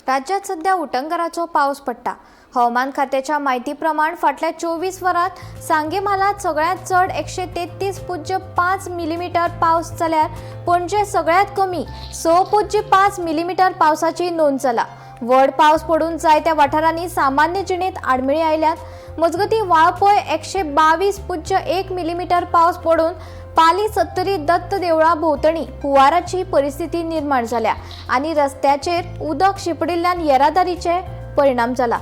राज्यात सध्या उटंगराचो पावस पडटा. हवामान खात्याच्या म्हायती प्रमाण फाटल्या 24 वरांत सांगे म्हालांत सगळ्यांत चड 133.5 मिलीमीटर पावस जाल्यार पणजे सगळ्यांत कमी 6.5 मिलीमीटर पावसाची नोंद जाला. व्हड पावस पडून जायत्या वाठारांनी सामान्य जिणेंत आडमेळी आयल्यात. मजगतीं वाळपय 122.1 मिलीमीटर पावस पडून पाली सत्तरी दत्त देवळा भोंवतणी हुंवाराची परिस्थिती निर्माण जाल्या आनी रस्त्याचेर उदक शिंपडिल्ल्यान येरादारीचे परिणाम जाला.